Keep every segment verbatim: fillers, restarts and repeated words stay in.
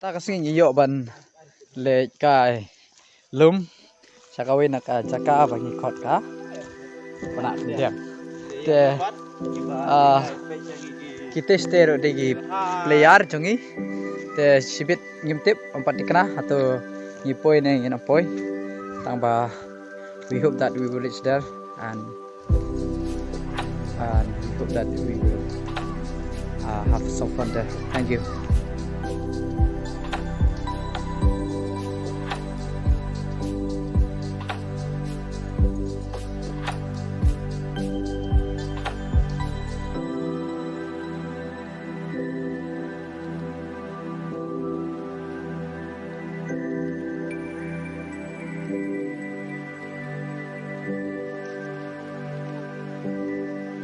Ta ka sngi ngi ïoh ban leit kai lum sha kawei na ka jaka ba ngi khot ka Pnah Pyndiang. Te ah, kite site ruh dei ki player jong ngi. Te shibit ngim tip, ym pat thikna hato ngi poi ne ngin ym poi. Tang ba we hope that we will reach there and and we hope that we will uh, have some fun there. Thank you.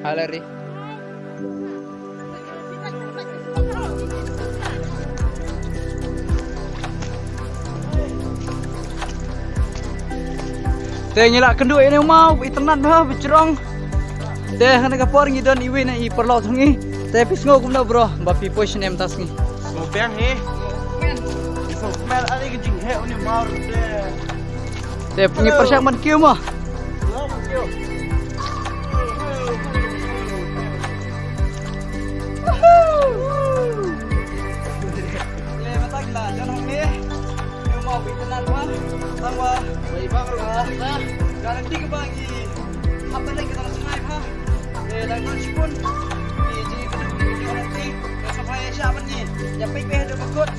Hi, Larry. Te ngi la kynduh ïa une u maw, itynnad bha, ba jrong. Te ha kane ka por ngi don iwei na i paralok jong ngi. Te phi sngew kumno bro, ba phi poi shane mynta sngi? Sngewbiang hi. Sngewbiang, ale ka jingheh une u maw te. Te ngi pyrshang ban kiew mo. Le mynta ngi la jan hangne. Ngi ma bit nan ma. Tang ba. Ba i ba ka ruh. Ka nang tik ba ngi. Hap ban leit ka tang sngai ba. Le dang don shibun. Ngi ji ka duk ngi ji ka duk. Ka sa phai sha ban ngi. Ïa peit peit da ba kut.